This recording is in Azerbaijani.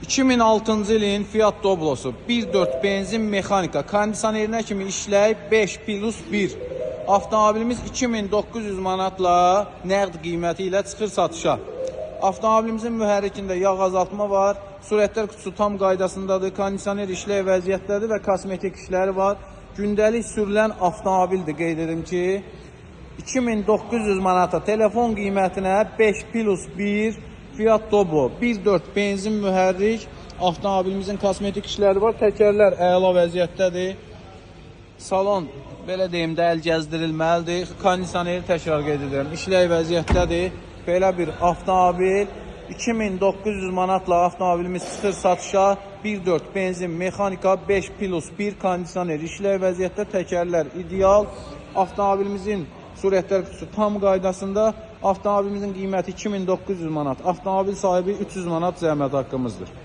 2006-cı ilin Fiat Doblosu 1.4 benzin mexanika kondisionerinə kimi işləyib 5 plus 1. Avtomobilimiz 2900 manatla nəqd qiyməti ilə çıxır satışa. Avtomobilimizin mühərrikində yağ azaltma var, sürətlər qutusu tam qaydasındadır, kondisioner işlək vəziyyətdədir və kosmetik işləri var. Gündəlik sürülən avtomobildir, qeyd edim ki, 2900 manata telefon qiymətinə 5 plus 1 Fiat Doblo 1.4 benzin mühərrik avtomobilimizin kosmetik işləri var. Təkərlər əla vəziyyətdədir. Salon belə deyim də əl gəzdirilməlidir. Kondisioneri təkrar qeyd edirəm. İşlək vəziyyətdədir. Belə bir avtomobil 2900 manatla avtomobilimiz çıxır satışa. 1.4 benzin mexanika 5 plus 1 kondisioner işlək vəziyyətdə, təkərlər ideal. Avtomobilimizin sürətlər qutusu tam qaydasında. Avtomobilimizin qiyməti 2900 manat. Avtomobil sahibi 300 manat zəhmət haqqımızdır.